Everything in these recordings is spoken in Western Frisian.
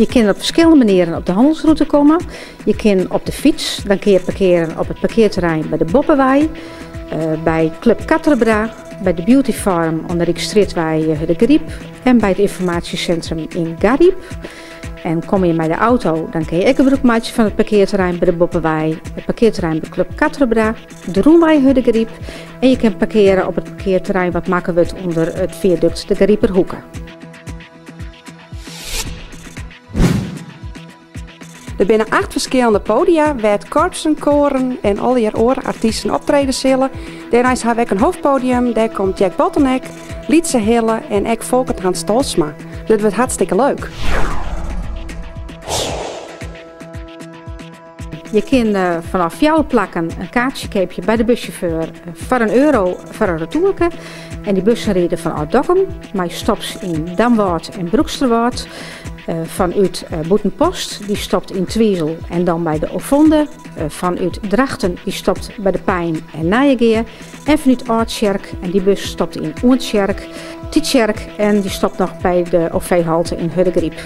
Je kinne op ferskillende manieren op de hannelsrûte komme. Je kinne op de fyts, dan kinne je parkearen op it parkearterrein by de Boppewei, by Club Katrebra, by de Beauty Farm oan de Ryksstrjitwei Hurdegaryp en by it ynformaasjesintrum yn Garyp. En komme je mei de auto, dan kinne je ek gebrûk meitsje fan it parkearterrein by de Boppewei, it parkearterrein by Club Katrebra, de rûnwei Hurdegaryp en je kinne parkeare op it parkearterrein wat makke wurdt ûnder it fiadukt de Gariperhoeke. Der binne acht ferskillende podia wêr't korpsen, koaren en allegear oare artysten optrede sille. Dêrneist hawwe we ek in hoofdpodium, dêr komt Jack Bottleneck, Lytse Hille en ek Folkert Hans Tolsma. Dat wurdt hartstikke leuk. Je kinne fanôf fjouwer plakken in kaartsje keapje by de bussjauffeur foar in euro foar in retoerke. En dy bussen ride fanôf Dokkum mei stops yn Damwâld en Broeksterwâld. Fanút Bûtenpost, dy stopt yn Twizel en dan by de Ovonde. Fanút Drachten, dy stopt by De Pein en Nijegea. En fanút Aldtsjerk, en dy bus stopt yn Oentsjerk, Tytsjerk en dy stopt noch by de OV-halte yn Hurdegaryp.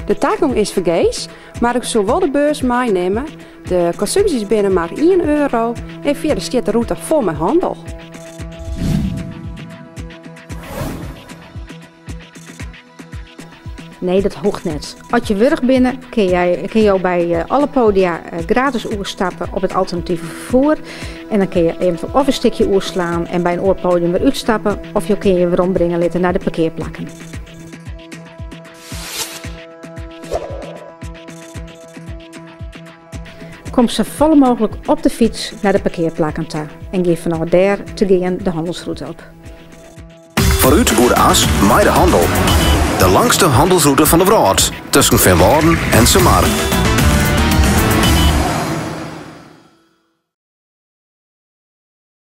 De tagong is fergees, mar ik soe wol de beurs meinimme. De konsumpsjes binne mar ien euro en fierder stiet de rûte fol mei hannel. Nee, dat hoecht net. As je wurch binne, kinne jo by alle podia gratis oerstappe op it alternative ferfoer. En dan kinne je eventueel of in stikje oerslaan en by in oar podium wer útstappe, of jo kinne je werombringe litte nei de parkearplakken. Kom safolle mooglik op de fyts nei de parkearplakken ta en gean fanôf dêr te gean de hannelsrûte op. Foarút oer de as mei de hannel. De langste hannelsrûte fan de wrâld, tusken Feanwâlden en Sumar.